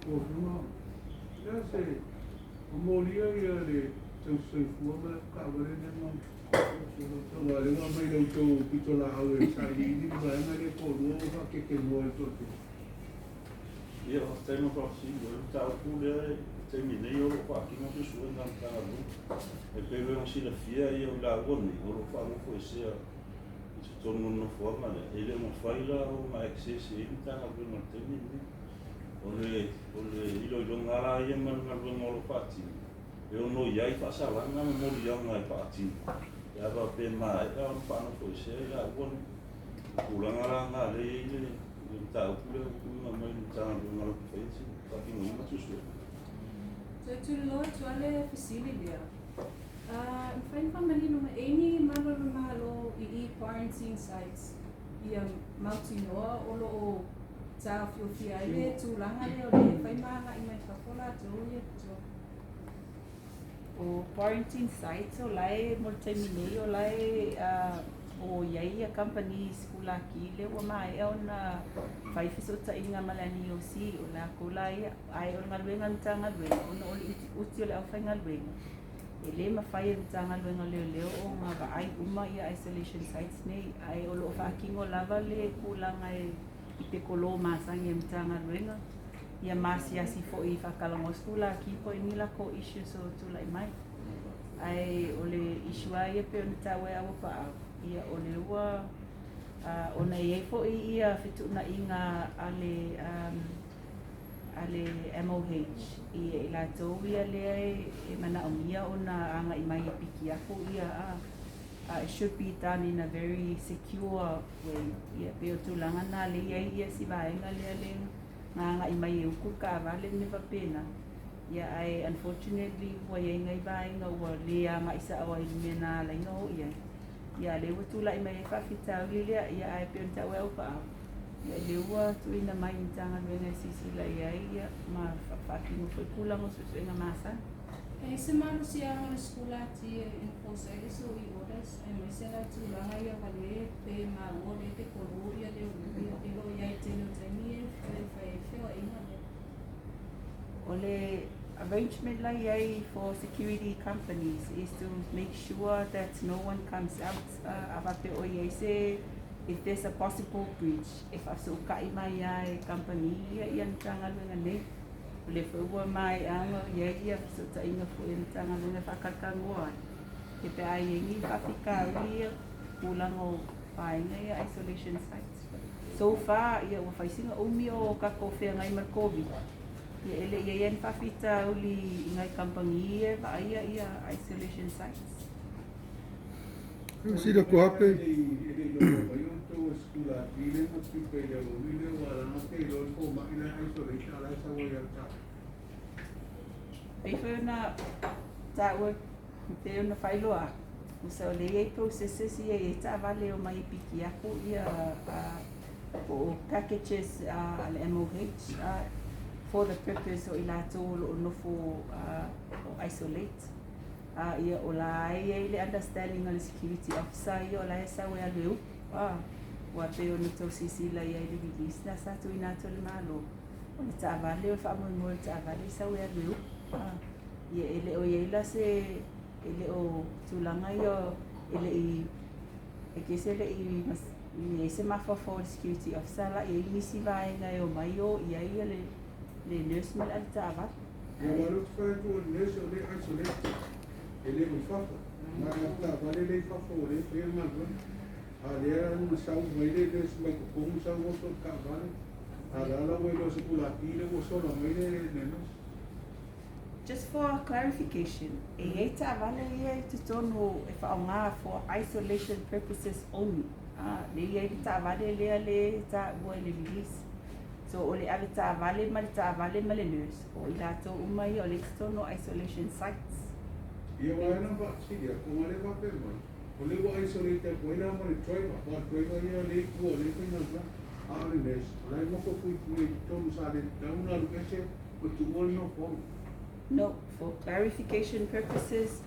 Afioga, lea se o molia ia le tausisoifua ma le taavale lea na aua lea ua aumai i la outou pitolaau e sailiili le vaega lea toalua ua faakekemoa i le toatele. Ia, faafetai mo le faafesili. O le mataupu lea i le taimi nei o lo o faatino suesuega a le Matagaluega. E pei foi ona silafia o i laua nei o lo o faanofoesea i totonu o le nofoaga lea, e le o mafai la ona access i ai le Matagaluega i le taimi lenei. O le iloiloga la ia ma le galuega o lo o faatino, e ono i ai faasalaga ma moliaga e faatino pe a faapea e maea ona faanofoesea i laua nei. O tulaga la na lea e i ai le mataupu lea ua tuuina mai i le Matagaluega latou te faia faatinoina suesuega. Toe tuliloa atu lava le fesili lea. Mafai ona faamanino mai, e i ai ni malolo i quarantine sites ia mautinoa o lo o taofiofia ai le tulaga lea o le fai ma agai mai fafo latou ia tua? O quarantine sites o lae mo le taimi nei o lae o i ai ia company sikulaki lea ua maea ona fai fesootaiga ma le NEOC o lakou la ia, ae o le galuega a le Matagaluega ona o le utiuti o le aufaigaluega e lē mafai e le Matagaluega o Leoleo ona vaai uma ia isolation sites nei, ae o loo faatino lava le tulaga e i pekolo masani a le Matagaluega ia masiasi foi faatalanoa sikulaki po o ni lakou issues o tulai mai. Ae o le issue lava ia pei ona taua e Auapaau ia, o le ua ona e i ai foi ia fetuunaiga a le MOH i latou ia lea e manaomia ona agai mai e piki aku ia it should be done in a very secure way. Ia pei o tulaga na le i ai ia si vaega lea le gaga'i mai e uku le taavale me faapena ia, ae unfortunately ua iai nai vaega ua lē aga'i sa'o ai i le mea na alaina o i ai ia, lea ua tula'i mai ai faafitauli lea ia. Ae pei ona ta'u e Aupaau ia, lea ua tuuina mai i Matagaluega e silasila i ai ia ma faatino foi tulaga o suesuega masani. E se malosiaga o le sikulati e enforce ai le SOE orders aemaise la tulaga ia ua le pe maua o le te kolu ia leoleo ia e lo o i ai tele o taimi e fai ai feoaiga lea? O le arrangement la i ai for security companies is to make sure that no one comes out a faapea o i ai se, if there's a possible breach, e faasoota'i mai a e company ia ia Matagaluega nei. O le foi ua mae'a ona i ai ia fesootaiga foi a Matagaluega e faakalikanoa ai e pe a i ai ni faafitauli ia tulaga o vaega ia isolation sites. So far ia ua fai sina umi o tatou feagai ma le COVID ia, e le i ai ni faafitauli i nai kamupani ia e vaaia ia isolation sites. Sila ko hape. E le i loa mai outou e sikulaki le ma pika i le auli le ua alaga te iloa le foma'i la isolation ala e sau ai au ta. Pei foi ona taua, pei ona faailoa atu, usa o lea i ai processes ia i ai taavale o mai e piki aku ia po o packages a le MOH for the purpose o i latou o loo nofo o isolate ia, o la ai ai le understanding o le security officer ia o la e sau e alu e uku ua pei ona tou silasila i ai i le release na sa tuuina atu e le Malo, o le taavale o le faamoemoe o le taavale sau e alu e uku ia. E le o i ai la se, e le o tulaga ia e le i e kese le i i ai se mafaufau o le security officer la i ai nisi vaega e omai o i ai ia le nurse ma le avetaavale. Ia ua le fai atu o le nurse o le isolate e le o i fafo. Ma taavale le i fafo o le faia galuega. A lea na sau mai le nurse mai totonu sau oso le taavale. A la la ua iloa sikulaki le ua sola mai le nurse. Just for clarification, e i ai taavale ia i totonu e faaaoga for isolation purposes only. Le i ai le taavale lea le taua i le release. So o le ave taavale ma le taavale ma le nurse, o i latou uma ia o le i totonu o isolation sites. Ia ua na faafesili atu ona le faapea mai. O le ua isolate atu ai la ma le driver. Ma le driver ia le tua o le faigaluega. A o le nurse, o la e nofo puipui i totonu sa le tatau ona alu ese ma tuua le nofoaga. No, for clarification purposes,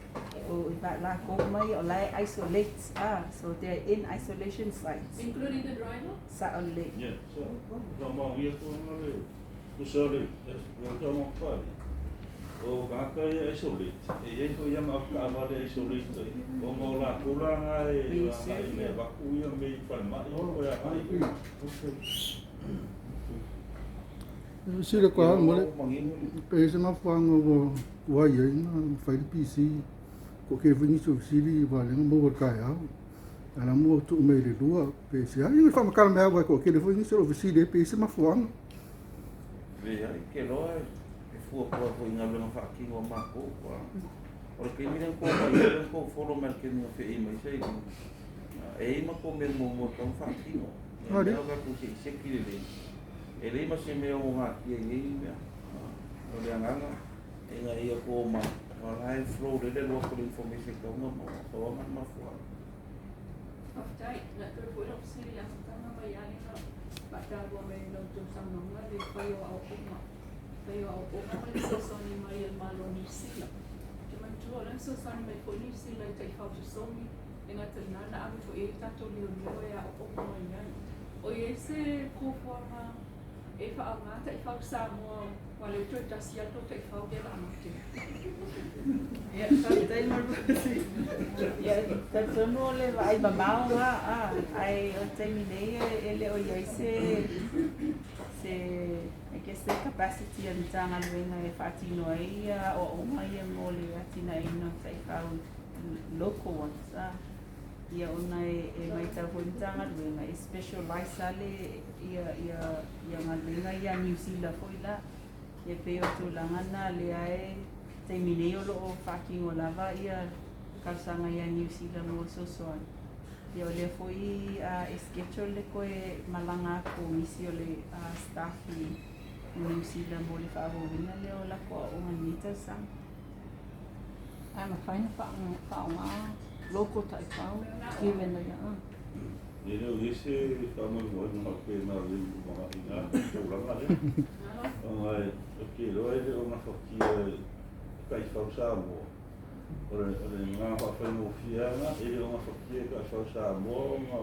o i lakou mai o la e isolate, so they're in isolation sites. Including the driver? Sa o le Yeah, so, faamaonia tulaga le Tusa o le taumafa o tagata ia isolate, e iai foi ia ma avetaavale e isolate ai, ona o latou la na e agai e avatu ia mea i falemai toe agai. Sila kwa mo le pe se mafuanga ua ua ia ina fai le PC ko ke foi nisi o fesili valega mo le taeao ala mo tuu mai le lua pe se ai le faamatala mai au ko ke le foi nisi o fesili pe se mafuanga. Leai, ke loa e fuafua foi i galuega faatino a matou. O le taimi lea na tou omai ai, lea na tou follow mai i le taimi na feei mai ai sailiga. E i ai matou mea muamua e tatau ona faatino. Ia mea o tatou se i seki lelei, e leai ma se mea o natia i nei mea. O le agaga, ina ia tou omai, o la e flow lelei le alu atu o le information e tatau ona maua, pau lava lena o le mafuaaga. Faafetai. Na toe foi lau fesili i le amataga mai lava lea na faataua mai i la outou saunoaga le fai o aoaoga, fai o aoaoga ma le fesoasoani mai a le Malo o Niu Sila. Ou te manatua o la e na fesoasoani mai foi Niu Sila i taifau tosogi, e gata i lena na ave foi i ai tatou leoleo e aooga mai ai. O i ai se fuafuaga e faaaoga taifau Samoa aua o lea ua toe tasi lava le tou taifau lea o le a mate. Ia, faafetai mo le fesili. Ia, talitonu o le vaai mamao lena, a, ae o le taimi nei e le o i ai se, se, I guess se capacity a le Matagaluega e faatino ai aoaoga ia mo le atinaeina o taifau local ones, a. Ia ona e matau foi le Matagaluega e specialise lava le ia ia ia galuega ia a Niu Sila foi la. Ia pei o tulaga na lea e taimi nei o lo o faatino lava ia talosaga ia Niu Sila mo fesoasoani. Ia o lea foi e schedule le toe malaga atu o nisi o le staff i Niu Sila mo le faaauauina lea o latou aoaoga i lenei tausaga. Ae mafai ona faaaoga local taifau given ia. E le o i ai se faamoemoega faapena o le lumanai i na tulaga lea. Ona ou te iloa e le o gafatia e taifau Samoa. O le agaga faafaigofie lava lena, e le o gafatia e taifau Samoa ona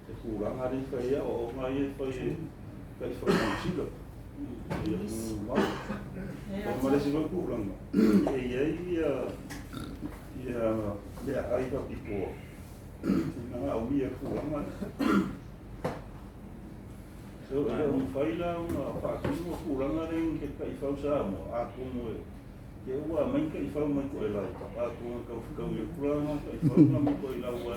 e tulaga lea e fai ai aoaoga ia e fai e taifau Niu Sila. Ia, ma le isi foi tulaga, e i ai ia meaai faapitoa e manaomia e tulaga lea. So, e le o mafai la ona faatino tulaga lea i ni taifau Samoa, atonu e te ua aumai ni taifau mai Toelau, atonu e tau fetaui atu la na taifau na mai Toelau aua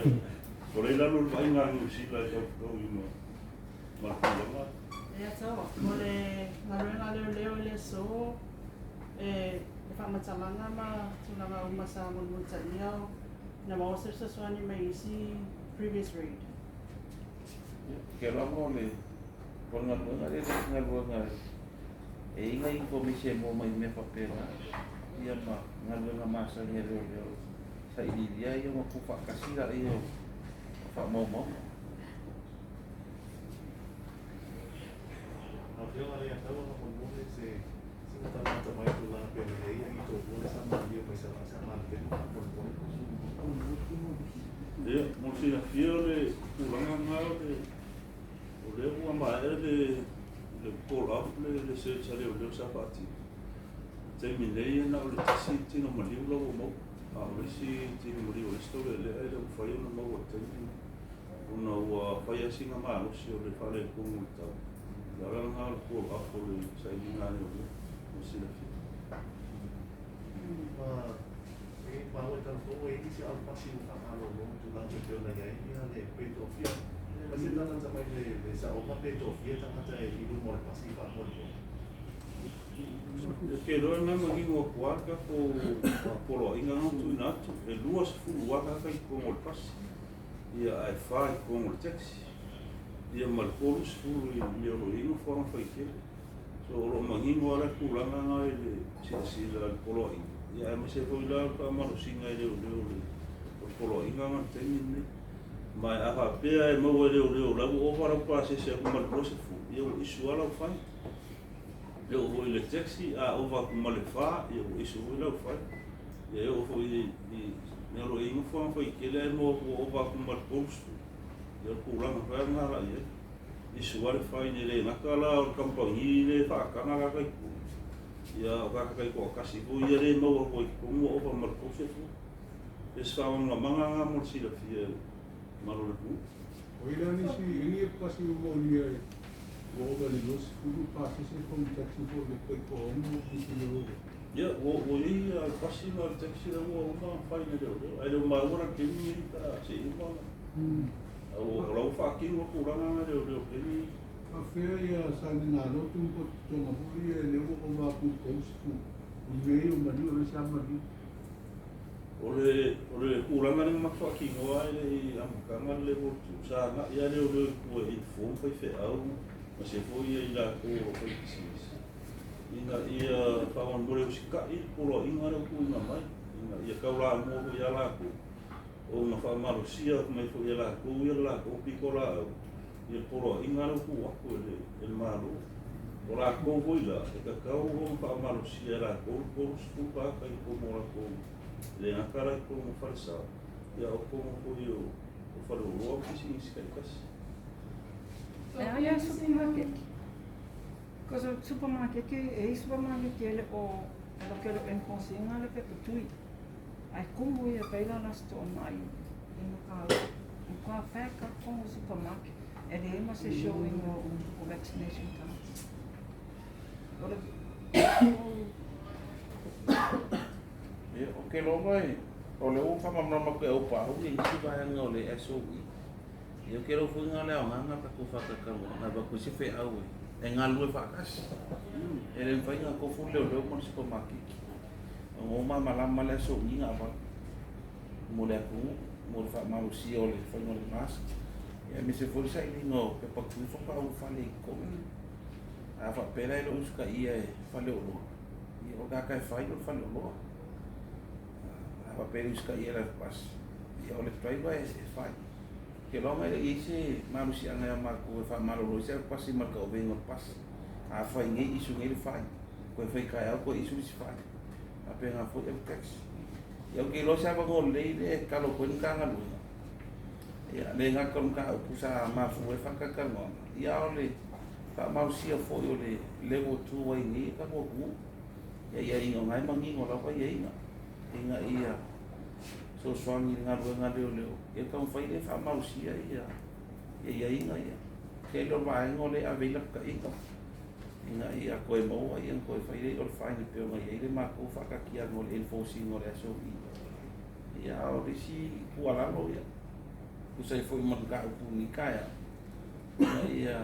o lea e i lalo o le vaaiga a Niu Sila e tau fetaui ma le tulaga lea. Ia tau, o le galuega a leoleo i le aso, e faamatalaga ma tulaga uma sa mulimulitaia ina maua se fesoasoani mai isi previous raid. Ke lava o le galuega lea le galuega e i ai nai information e maua mai mea faapena ia ma galuega masani a leoleo sailiilia ia ona tuufaatasi laia o faamaumauga. Lau Afioga Leiataua faamolemole se sina tala lata mai tulaga pei ona i ai i Tofua le sa malie mai Savaii sa malele faamolemole. Ia, mo le silafia o le tulaga lena o le o lea ua maea le call off le search a leoleo sa faatino. I le taimi nei na o le tasi tino maliu la ua maua, a o le isi tino maliu o le isi taulealea e le o mafai ona maua i le taimi lenei ona ua fai lava sina malosi o le faaletonu o le tau. O le ala lena o le call off o le sailiga a leoleo mo le silafia. Ma e maua e tatou e i ai nisi aufasi ua faamalolo i tulaga e pei ona i ai le pe toafia. Ma se tagata mai le saoga pe toafia tagata e i luma o le pasi faamolemole. Ou te iloa na manino atu lava le tatou poloaiga na tuuina atu, e 20 lava tagata i totonu o le pasi, ia ae 4 i totonu o le taxi, ia ma le 30 i mea o lo o i ai nofoaga faitele. So o lo o manino lava le tulaga na i le silasila i le poloaiga, ia aemaise foi la o le faamalosiga e leoleo o le poloaiga na i le taimi lenei. Ma a faapea e maua e leoleo o la ua ova lau pasese atu ma le 20, ia ua issue lava lau fine. E oo foi i le taxi, a ova atu ma le 4, ia ua issue foi lau fine. Ia e oo foi i mea o lo o i ai nofoaga faitele ae maua atu ua ova atu ma le 30, ia o le tulaga foi lena la i ai. Issue ai le fine e le gata la o le kamupani le faataga la taitonu, ia o tagata taitoatasi foi ia lea e maua atu ai i totonu ua ova ma le 30. Ia se faamalamalamaga lena mo le silafia e le mamalu o le atunuu. O i la nisi e ni e pasi o molia e ua ova i le 20 pasese po o ni taxi foi le taitoaono nisi le ova. Ia, ua i ai le pasi ma le taxi la ua uma ona fai e leoleo, ae le o maua la le taimi lenei pe a se i uma ona. A o la ua faatino le tulaga lena e leoleo i le taimi lenei. Faafefea ia sauniga lotu ma pototoga foi ia lea ua ova atu i le 30 i mea ia o maliu o lea sa maliu. O le o le tulaga lea na matou faatinoa e le i amataga le level 2, sa agai lava leoleo i tua e inform faifeau ma se foi ia i latou o lo o faipisinisi ina ia faamolemole usitai le poloaiga lea ua tuuina mai, ina ia taulamua foi ia latou ona faamalosia mai foi e latou ia le latou pitolaau ia le poloaiga lea ua tuu atu e le Malo. O latou foi la, e tatau ona faamalosia e latou le 30 tagata i totonu o latou, e le gata la i totonu o falesa, ia a o totonu foi o faleoloa ma pisinisi taitasi. E ai a supermarket. Cause o supermarket e i supermarket e le o e lo ke lo enforcing le pepa tui. Ai kumu ia peila la sto mai i no ka o ka pack up ko supermarket. E le ma se showing o vaccination cards. O le Ia, o ke lova e, o le ua faamalamalama atu e Aupaau ia isi vaega o le SOE. Ia, ou te iloa foi na o le aoga lena o tatou faatalatalanoaga e avatu ai se feau e galulue faatasi. E le mafai ona tofu le leoleo ma le supamakeki. Ona ua malamalama le SOE na avatu mo le atunuu, mo le faamalosia o le faiga o le mask, ia aemaise foi le sailiga o pepa tui faatoa ulufale i totonu. A faapea la e le o usitaia e faleoloa, ia o le tagata e fai o le faleoloa. A faapea e le usitaia e le avepasi, ia o le driver e fai. Ou te iloa e le i i ai se malosiaga ia matou e faamalolo ai se avepasi ma le taovega o le pasi. A fai nei issue nei le fai, toe fai taeao toe issue le isi fai. Faapena foi avetaxi. Ia ou te iloa se avanoa lelei lea e tatalo atu ai le Matagaluega. Ia le gata o le mataupu sa mafua ai le faatalatalanoaga, ia a o le faamalosia foi o le level 2 ai nei e tatou atunuu. Ia aiaiga o lena e manino lava aiaiga ina ia fesoasoani i le galuega a leoleo, ia taumafai lea e faamalosia ia aiaiga ia. Tele o vaega o lea e ave i ai lapataiga ina ia toe maua ia ona toe fai lea o le fine e pei ona i ai le matou faataatiaga o le enforce ina o le SOE. Ia a o le isi tuualalo ia, tusa ai foi ma le mataupu i lenei taeao, ina ia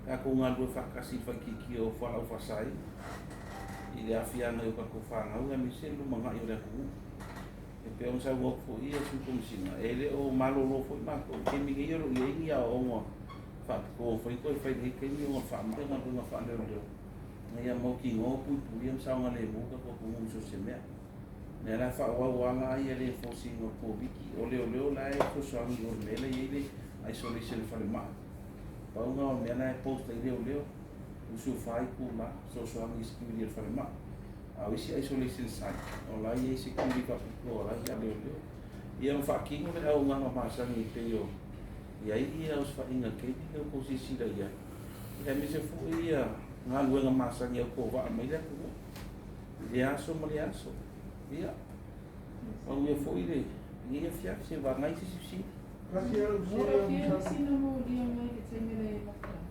tatou galulue faatasi i le faaitiitia o fualaau faasaina i le aafiaga i o tatou fanau aemaise le lumanai o le atunuu. E pei ona saunoa atu foi ia Sui Komesina, e le o malolo foi matou. I le taimi nei o lo o i ai ni aoaoga faapitoa ua mafai ona toe fai i lenei taimi ona o le faamai galuega faaleoleo ina ia mautinoa ua puipuia ma saogalemu le tatou atunuu i so o se mea. O lea la e faaauau lava la ia le enforce ina o le Koviti. O leoleo la e fesoasoani i o i le mea la e i ai le isolation i le falemai. Pau lena o le mea la e post ai leoleo, 24 itula, fesoasoani i security a le falemai. A o isi isolation site, o la e i ai security faapitoa o la e i ai leoleo. Ia ma faatino le auaunaga masani e pei o i ai ia osofaiga i le taimi lea ua outou silasila i ai, aemaise foi ia galuega masani a outou vaa mai le atunuu i lea aso ma lea aso. Ia, manuia foi lenei afiafi, se vagai se isi fesili. Kasi au Mo se le fia au le sina molia mai le taimi le lockdown.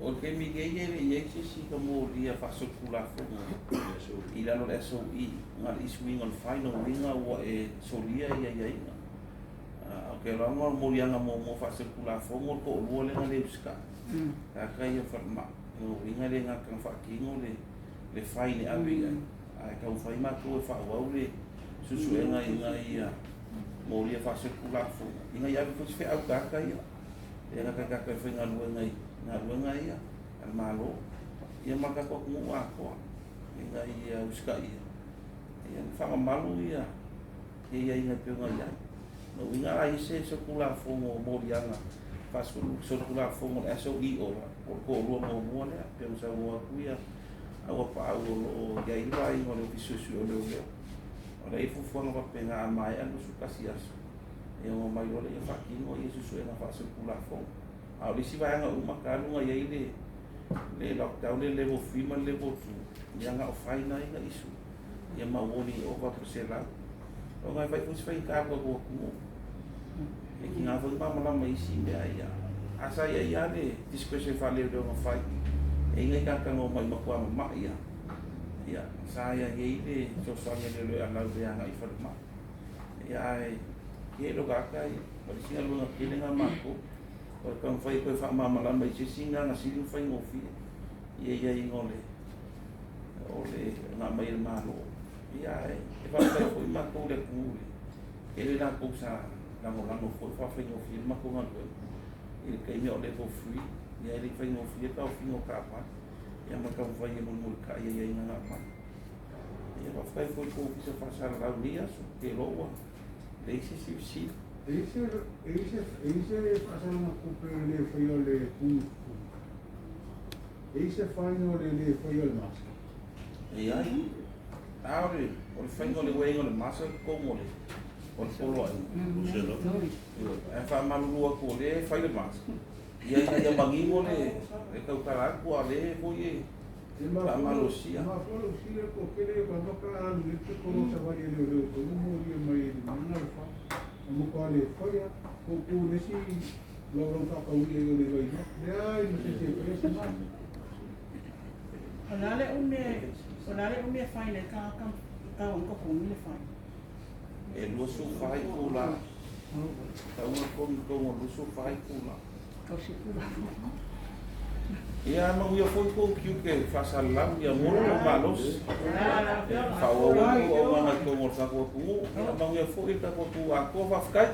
O le taimi nei e le i ai se isi na molia faasolitulafono i lalo o le SOE, na o le issue ina o le fine, o uiga ua e solia ia aiaiga. Ou te iloa o le moliaga muamua faasolitulafono o le toalua lea na le usitai, tagata ia o falemai. O uiga e le gata na faatino le fine e ave i ai, ae taumafai matou e faaauau le suesuega ina ia molia faasolitulafono, ina ia ave foi se feau i tagata ia, le gata i tagata e faigaluega i galuega ia a le Malo, ia ma le tatou atunuu atoa, ina ia usitaia, ia ma faamamalu ia aiaiga e pei ona i ai. O lona uiga a i ai se solitulafono o moliaga faasolitulafono o le SOE ola, o le toalua muamua lea, pei ona saunoa atu ia Auapaau o lo o i ai le vaaiga o le Ofisa Suesue o Leoleo. O la e i ai fuafuaga faapena a maea le 21 aso, Ia ua mai loa lea faatino ia suesuega faasolitulafono. A o le isi vaega uma talu ona i ai le le lockdown le level 3 ma le level 2, ia na o fine lava ia na issue. Ia ma warning e ova atu i le 100. Ona e fai foi si faigata i lo tatou atunuu. E tiga foi ona malamalama i isi mea ia. A sa i ai lava le discretion faaleoleo na fai, e i ai nai tagata na omai matua mamai lava. Ia, sa i ai le fesoasoani a leoleo e allow le agai i falemai. Ia ae tele o tagata ia, o le isi galuega tele lena a matou, o le taumafai e toe faamalamalama i se isi agaga sili ona faigofie ia aiaiga o le o le na aumai e le Malo. Ia ae e faafetai foi matou i le atunuu i le tele latou sa lagolago foi faafaigofie le matou galuega i le taimi a o level 3, ia e le i faigofie le taofiga o taavale, ia ma taumafai e mulimulitai i aiaiga na aumai. Ia faafetai foi i tou ofisa faasalalau i lenei aso, ou te iloa ua leai se isi fesili. E i se, e i se, e i se faasalaga tupe o le le faia o le tumu. E i se fine o le le faia o le mask? Leai. A o le, o le faiga o le wearing o le mask i totonu o le, o le poloaiga. Ioe. Ae faamalulu atu o lea e fai le mask, ia ina ia manino le, le tautala atu, a o lea foi e faamalosia. E mafua lou fesili, o le toatele o tagata a alu nei le o savali a leoleo i totonu molia mai e le mana le fa. Na matua le fai lava. Tou tu i le isi laulau faataulia i o le Vainoa. Leai ma se isi e faia se mask. O le a le umi e, o le a le umi e fine ai tagata e tau ai totogi le fine? E 24 itula. Tau na totogi i totonu o le 24 itula. Ia manuia foi tou tiute faasalalau ia maua lo tou malosi e faaauau ai tou auaunaga i totonu o le tatou atunuu. Ia manuia foi le tatou atunuu atoa. Faafetai.